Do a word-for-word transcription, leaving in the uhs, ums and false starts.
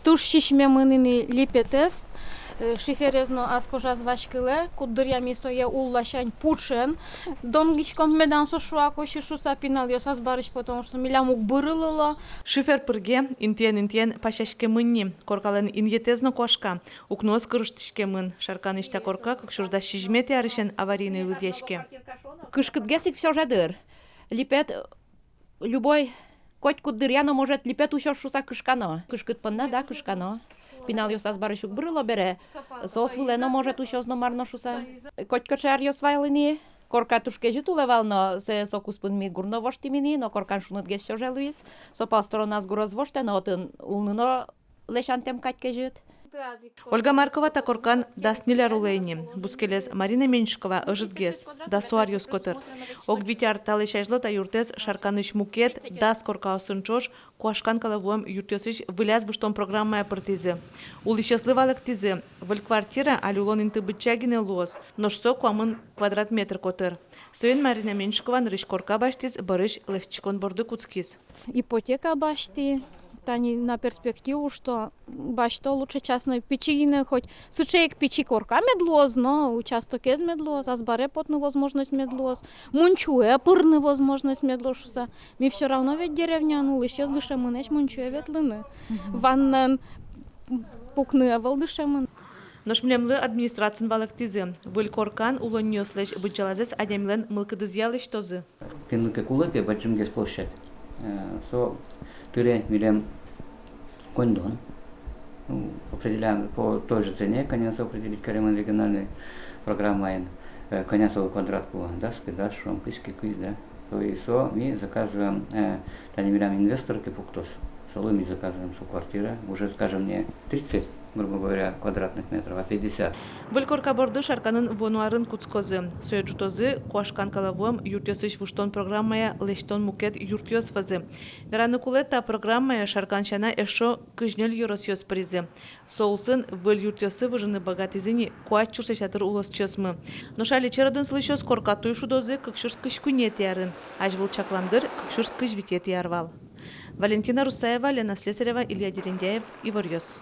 Туж сисьмемын ини липетэз, э, шиферез но ас кожаз васькылэ, куддыръя ми сое улласянь пуӵен донгиськом, медам со шуак усьы шуса. Пиналъёс азбарысь, потому что милям уг бырылыло. Шифер пырге, интыен-интыен пасяськемын ни, коркалэн инъетэз но куашка, укноос кырыштӥськемын. Шарканысь та корка кык сюрс дас сизьыметӥ арысен аварийной лыдъяське. Кышкытгес ик всё же дыр. Липет, э, любой, котькуд дыръя но, может, липет усёз шуса кышкано. Кышкыт понна, да, кышкано. Пиналъёс азбарысь уг бырыло бере, соос вылэ но, может, усёз но мар но шуса. Котькыӵе аръёс вал ини, корка туж кезьыт улэ вал но, сое со куспын ми гур но воштӥм ини, но коркан шунытгес всё же луиз. Со пал стороназ гур ӧз воштэ но, отын улыны но лэсянтэм кадь кезьыт. Ольга Маркова та коркан дас ньыль ар улэ ини. Бускелез Марина Меньшикова ӧжытгес, дасо аръёс котыр. Ог вить ар талэсь азьло та юртэз Шарканысь мукет дас коркаосын ӵош куашкан калэ вуэм юртъёсысь выльяз выжтон программае пыртӥзы. Улӥсьёслы валэктӥзы: выль квартира али улон инты быдӟа гинэ луоз, нош со куамын квадрат метр котыр. Соин Марина Меньшикова нырысь корка басьтӥз, бӧрысь лэсьтӥськон борды кутскиз. Ипотека басьтӥ, тани на перспективу, что басьто лучше частной, пичи гинэ, хоть сыӵе ик пичи корка мед луоз, но участокез мед луоз, азбаре потыны возможность мед луоз, мунчое пырыны возможность мед луоз шуса. Ми всё равно ведь деревняын улӥсьёс, дышемынэсь мунчое ветлыны. Ваннаын пукыны ӧвӧл дышемын. Нош милемлы администрациын валэктӥзы: выль коркан улонниослэсь быдӟалазэс адямилэн мылкыдызъя лэсьтозы. Кинлы ке кулэ ке бадӟымгес площадь, э, со тыре милем коньдон. Ну, определяем по той же цене, конечно, определить каремын региональной программаен, э, конечно, квадрат кулэ дас ке, дас, шуом, кызь ке, кызь, да. То есть со ми заказываем, э, тани милям инвестор ке пуктоз, солы ми заказываем со квартира, уже, скажем, не тридцать, грубо говоря, квадратных метров, а пятьдесят. Выль корка борды Шарканын вуоно арын кутскозы. Сое ӝутозы куашкан калэ вуэм юртъёсысь выжтон программая лэсьтон мукет юртъёс вӧзы. Вераны кулэ, та программая Шаркан сяна эшшо кызь ньыль ёросъёс пыризы. Соосын выль юртъёсы выжыны быгатӥзы ини куать сюрслэсь ятыр улосчиосмы. Нош али чередын сылӥсьёс корка туй шудозы кык сюрс кызь куинетӥ арын, азьвыл чаклам дыр кык сюрс кызь витетӥ ар вал. Валентина Русаева, Лена Слесарева, Илья Дерендяев, «Иворъёс».